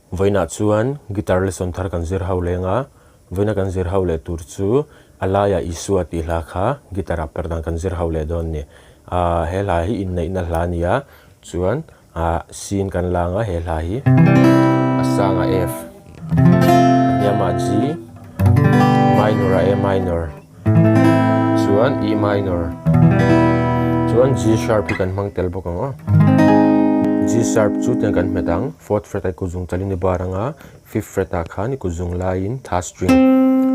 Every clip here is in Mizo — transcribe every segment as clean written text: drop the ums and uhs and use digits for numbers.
Vawiinah chuan guitar lesson thar kan zir ho leng a, vawiina kan zir ho leh tur chu a laiah Isua tih hla kha guitar ah per dan kan zir ho leh dawn a ni. Ahh he hla hi inneihna hla a ni a, chuan ahh C in kan lang a he hla hi a sangah F, a hniamah G, minor ah A minor, chuan E minor, chuan G sharp hi kan hmang tel bawk ang aw. G sharp chu tiang kan hmet ang, fourth fret a i kut zung chalin i bar ang a, fifth fret ah khan i kut zung laiin third string,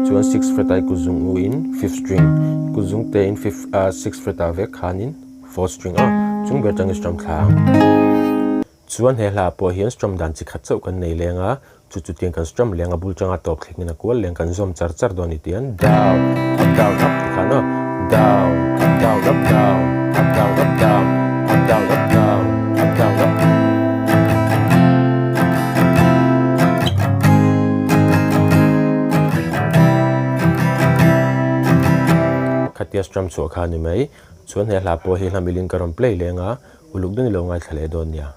chuan sixth fret ah i kut zung u in fifth string, kut zung te in fifth ah sixth fret ah vek khanin fourth string aw, chung ber atangin strum thla ang. Chuan he hla pawh hian strum dan chi khat chauh kan nei leng a, chu chu tiang kan strum leng a bul tanga tawp thlengin a kual leng kan zawm char char dawn ni tian down up down up ti khan aw down up down up down up down up down up down up down up down up. Khatia strum chhuah kha a ni mai. Chuan he hla pawh hi hla milin ka rawn play leng a, uluk deuhin i lo ngaithla leh dawn nia.